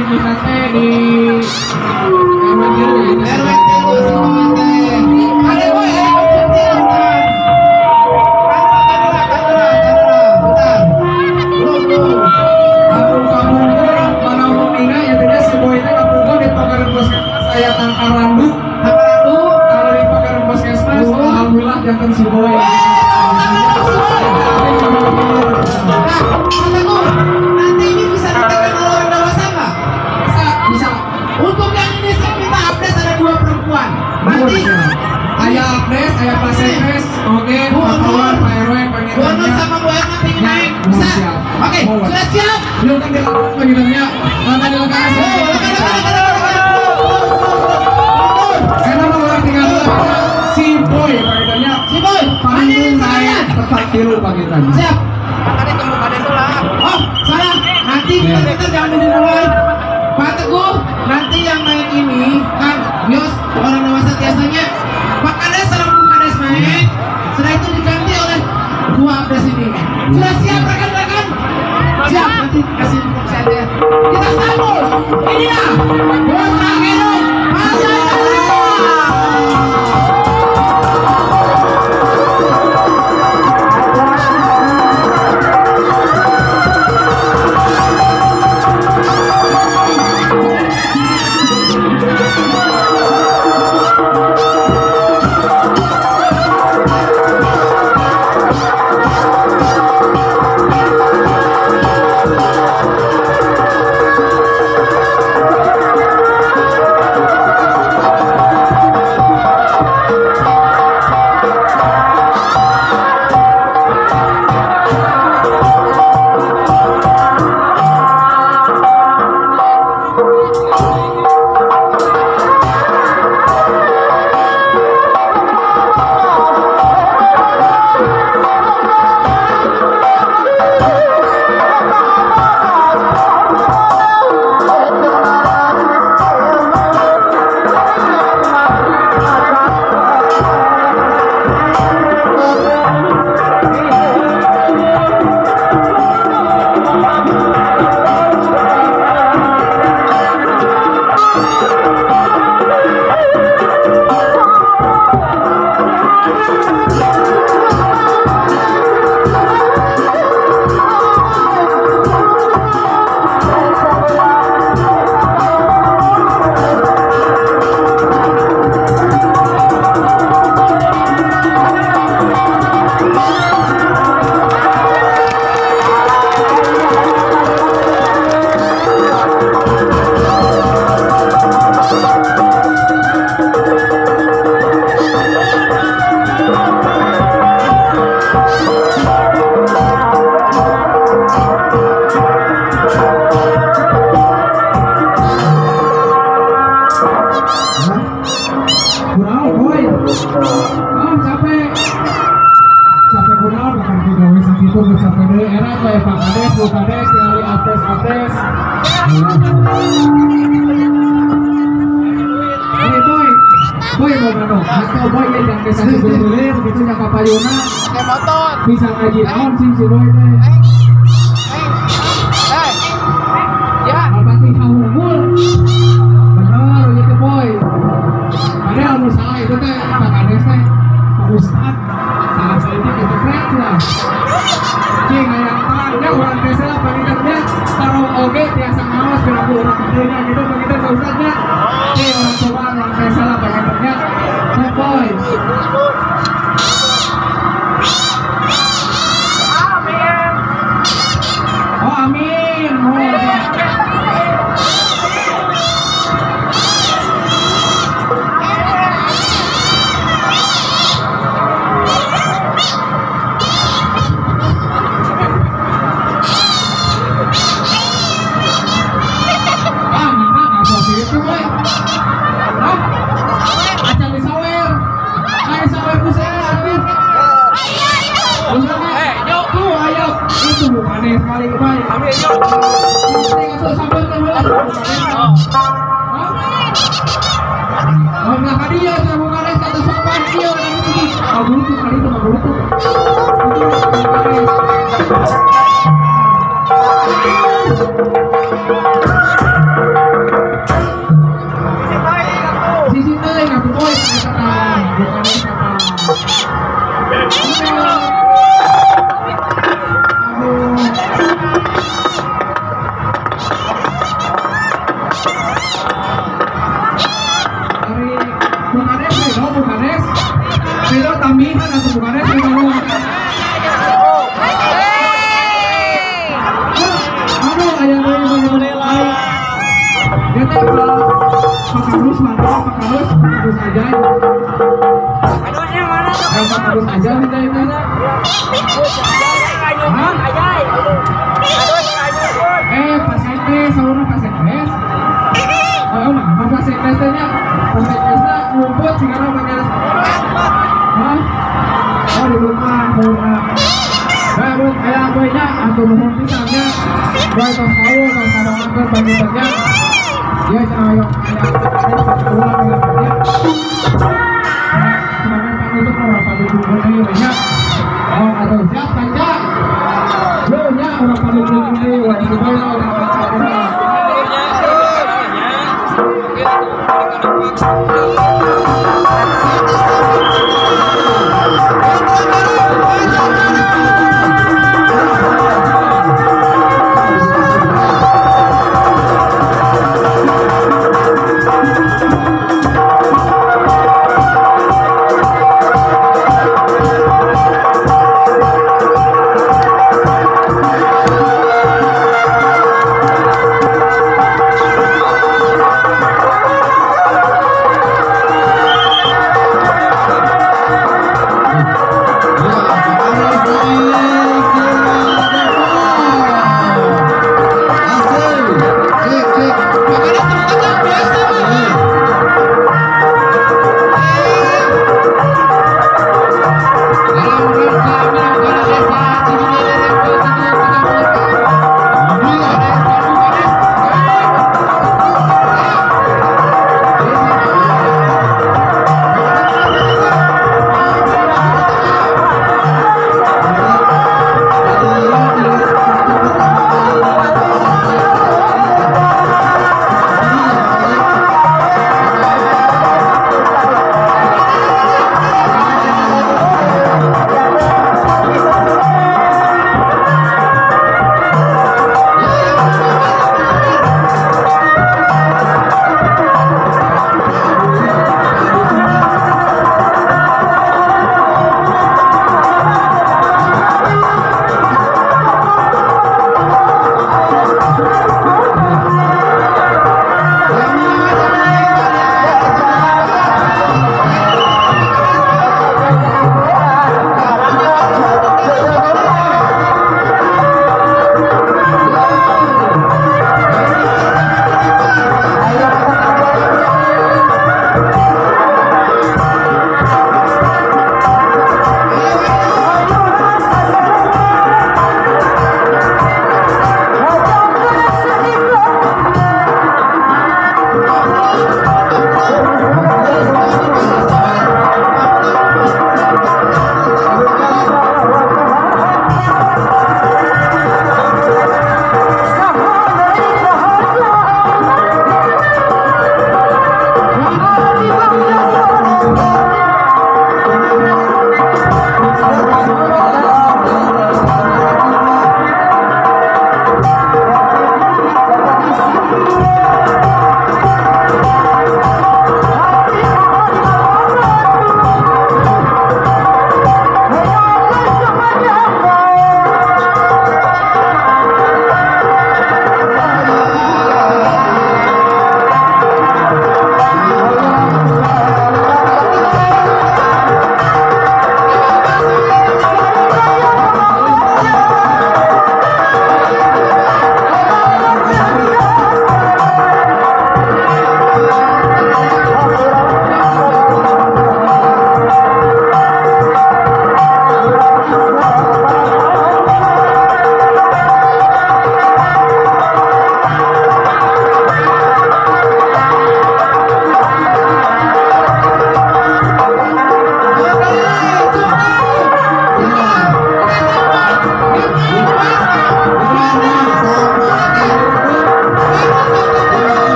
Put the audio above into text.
palinggihna teh di RW 3 ya. RW 3 si Boy teh. Ada Boy, ada konsumsi bentar. Kanura, bentar. Belum. Kapungkur mana umumina ya beda si Boy teh kapungkur di Pakaran Puskesmas aya Tangkarandu. Tangkarandu kalau di Pakaran Puskesmas alhamdulillah jantan si Boy. Nah, Pak Teguh, nanti ini bisa ditekan oleh orang dewasa nggak? Bisa, bisa. Untuk yang ini saya minta update ada 2 perempuan. Nanti ayah Abdes, ayah Pak Sekres, oke, Pak Kawan, Pak RW, Pak Bu Nur sama Bu Erna pengen naik, bisa? Oke, sudah siap? Belum kan dilakukan panggilannya, lantai dilakukan. Karena mau orang tinggal si Boy panggilannya, si Boy, panggilan saya tepat tiru panggilannya. Siap. Oh, salah. Nanti kita jangan dimulai. Pak Teguh, nanti yang naik ini kan bios orang dewasa biasanya Pak Kades sama Bu Kades naik. Setelah itu diganti oleh Bu Abdes ini. Sudah siap rekan-rekan? Siap, nanti kasih instruksi aja. Kita sambut. Inilah Botak Eduk Pasar. Bisa ngaji naon sih si Boy teh. Ya. Al-Fatihah unggul. Bener gitu Boy. Padahal anu salah itu teh Pak Kades teh, Pak Ustad. Salah saeutik itu keren lah. Cing aya tanya urang teh salah pangintennya tarong oge tiasa ngaos piraku urang teh nya gitu panginten Pak Ustad nya. Cing urang cobaan urang teh salah pangintennya. Sok Boy. Oh amin. Oh. Ah, nina nggak itu, Boy. Hah? Acan disawer. Ayo sawer ku saya, aktif. Tuh, ayo. Itu bukannya sekali kembali. Ambil yuk. Itu sampai ke mana? Oh, nah dia saya bukan kata sopan iya orang ini. Kabur tuh kali itu kabur tuh. Itu bukan. Harus aja minta itu. Pak Sekdes, saurna Pak Sekdes. Oh, mah, Pak Sekdes teh nya. Pak Sekdes teh ngumpul sigana pakai. Hah? Oh, di rumah saurna. Nah, buat aya boy nya atuh nuhun pisan nya. Boy tos kawul tos sadoakeun panjenengan nya. Ieu cenah hoyong aya ulang nya. Sebagai panutup mah panutup deui nya.